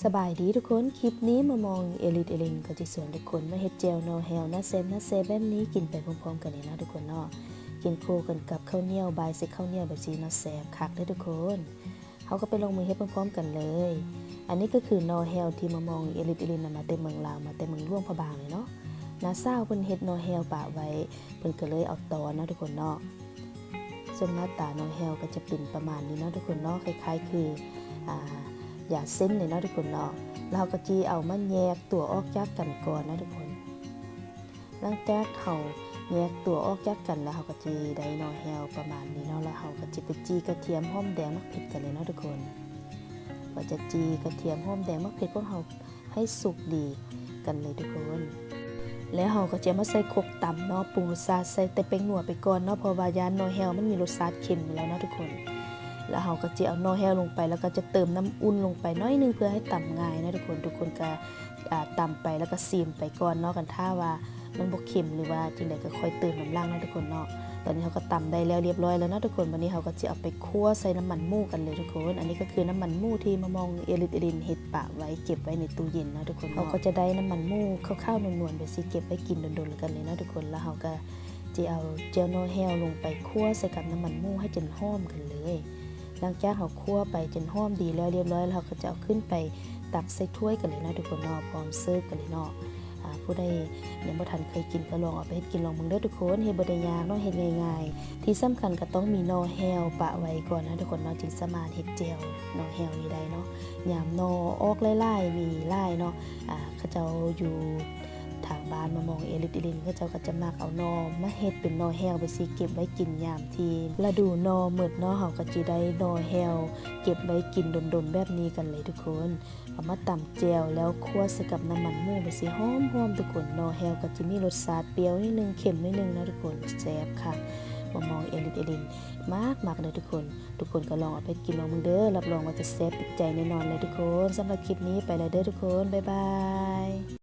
ສະບາຍດີທຸກຄົນ, ຄລິບນີ້ມາມອງເອລິດເອລິນກໍຈະຊວນທຸກຄົນມາເຮັດແຈ່ວໜໍ່ແຫ້ວໜ້າແຊບໜ້າແຊບແບບນີ້ກິນໄປພ້ອມໆກັນເລີຍເນາະທຸກຄົນເນາະ. ກິນຄູ່ກັນກັບເຂົ້າໜຽວ, ບ່າຍໃສ່ເຂົ້າໜຽວແບບຊີ້ເນາະ, ແຊບຄັກເດີ້ທຸກຄົນ. ເຮົາກໍໄປລົງມືເຮັດພ້ອມໆກັນເລີຍ. ອັນນີ້ກໍຄືໜໍ່ແຫ້ວທີ່ມາມອງເອລິດເອລິນນຳມາແຕ່ເມືອງລາວ, ມາແຕ່ເມືອງຫຼວງພະບາງເລີຍເນາະ. ນ້າສາວເພິ່ນເຮັດໜໍ່ແຫ້ວປະໄວ້, ເພິ່ນກໍເລີຍເອົາຕອນເນາະທຸກຄົນເນາະ. ເຊິ່ງໜ້າຕາໜໍ່ແຫ້ວກໍຈະເປັນປະມານນີ້ເນາະທຸກຄົນເນາະ, ຄ້າຍໆຄື ອາ ຢາເສັ້ນນີ້ເນາະທຸກຄົນເນາະ. ແລ້ວເຮົາກໍຊິເອົາມາແຍກຕົວອອກຈາກກັນກ່ອນເນາະທຸກຄົນ. ຫຼັງຈາກເຮົາແຍກຕົວອອກຈາກກັນແລ້ວ, ເຮົາກໍຊິໄດ້ໜໍ່ແຫ້ວປະມານນີ້ເນາະ. ແລ້ວເຮົາກໍຊິໄປຈີ່ກະທຽມ, ຫອມແດງ, ໝາກເຜັດກັນເລີຍເນາະທຸກຄົນ. ກໍຈະຈີ່ກະທຽມ, ຫອມແດງ, ໝາກເຜັດຂອງເຮົາ ໃຫ້ສຸກດີກັນເລີຍທຸກຄົນ. ແລ້ວເຮົາກໍຈະເອົາມາໃສ່ຄົກຕຳເນາະ, ປຸງລົດຊາດໃສ່ແຕ່ແປ້ງນົວໄປກ່ອນເນາະ, ເພາະວ່າຢ້ານໜໍ່ແຫ້ວມັນມີລົດຊາດເຄັມຢູ່ແລ້ວເນາະທຸກຄົນ. ແລ້ວເຮົາກໍຈະເອົາໜໍ່ແຫ້ວລົງໄປ, ແລ້ວກໍຈະເຕີມນ້ຳອຸ່ນລົງໄປໜ້ອຍໜຶ່ງ ເພື່ອໃຫ້ຕຳງ່າຍເນາະທຸກຄົນ. ທຸກຄົນກໍ ອາ ຕຳໄປ ແລ້ວກໍຊີມໄປກ່ອນເນາະ, ຄັນຖ້າວ່າ ມັນບໍ່ເຄັມ ຫຼືວ່າຈັ່ງໃດກໍຄ່ອຍເຕີມນຳຫຼັງເນາະທຸກຄົນເນາະ. ຕອນນີ້ເຮົາກໍຕຳໄດ້ແລ້ວຮຽບຮ້ອຍແລ້ວເນາະທຸກຄົນ. ບັດນີ້ເຮົາກໍຊິເອົາໄປຂົ້ວໃສ່ນ້ຳມັນໝູກັນເລີຍທຸກຄົນ. ອັນນີ້ກໍຄືນ້ຳມັນໝູທີ່ມາມອງເອລິດເອລິນເຮັດປະໄວ້ເກັບໄວ້ໃນຕູ້ເຢັນເນາະທຸກຄົນເນາະ. ເຮົາກໍຈະໄດ້ນ້ຳມັນໝູຂາວໆ ນວນໆ ແບບຊີ້ເກັບໄວ້ກິນດົນໆກັນເລີຍເນາະທຸກຄົນ. ແລ້ວເຮົາກໍຈະເອົາແຈ່ວໜໍ່ແຫ້ວລົງໄປຂົ້ວໃສ່ກັບນ້ຳມັນໝູໃຫ້ຈົນຫອມກັນເລີຍ. ຫຼັງຈາກເຮົາຂົ້ວໄປຈົນຫອມດີແລ້ວຮຽບຮ້ອຍແລ້ວ, ເຮົາກໍຈະເອົາຂຶ້ນໄປຕັກໃສ່ຖ້ວຍກັນເລີຍເນາະທຸກຄົນເນາະ, ພ້ອມເສີບກັນເລີຍເນາະ. ອາ ຜູ້ໃດຍັງບໍ່ທັນເຄີຍກິນກໍລອງເອົາໄປເຮັດກິນລອງເບິ່ງເດີ້ທຸກຄົນ. ເຮັດບໍ່ໄດ້ຍາກເນາະ, ເຮັດງ່າຍໆ. ທີ່ສຳຄັນກໍຕ້ອງມີໜໍ່ແຫ້ວປະໄວ້ກ່ອນນະທຸກຄົນເນາະ, ຈຶ່ງສາມາດເຮັດແຈ່ວໜໍ່ແຫ້ວນີ້ໄດ້ເນາະ. ຍາມໜໍ່ອອກຫຼາຍໆ ມີຫຼາຍເນາະ, ອາ ເຂົາເຈົ້າຢູ່ ທາງບ້ານມາມອງເອລິດເອລິນ ເຂົາເຈົ້າກໍຈະມັກເອົາໜໍ່ມາເຮັດເປັນໜໍ່ແຫ້ວໄປຊີ້ເກັບໄວ້ກິນຍາມທີ່ລະດູໜໍ່ໝົດເນາະ. ເຮົາກໍຊິໄດ້ໜໍ່ແຫ້ວເກັບໄວ້ກິນດົນໆແບບນີ້ກັນເລີຍທຸກຄົນ. ເອົາມາຕຳແຈ່ວແລ້ວຂົ້ວໃສ່ກັບນ້ຳມັນໝູໄປຊີ້ ຫອມໆ ທຸກຄົນ. ໜໍ່ແຫ້ວກໍຈະມີລົດຊາດປ່ຽວໜ້ອຍໜຶ່ງ ເຄັມໜ້ອຍໜຶ່ງເນາະທຸກຄົນ, ແຊບຄັກ. ມາມອງເອລິດເອລິນມັກໆເດີ້ທຸກຄົນ. ທຸກຄົນກໍລອງເອົາໄປເຮັດກິນລອງເບິ່ງເດີ້, ຮັບຮອງວ່າຈະແຊບຕິດໃຈແນ່ນອນເລີຍທຸກຄົນ. ສຳລັບຄລິບນີ້ໄປແລ້ວເດີ້ທຸກຄົນ, ບາຍບາຍ.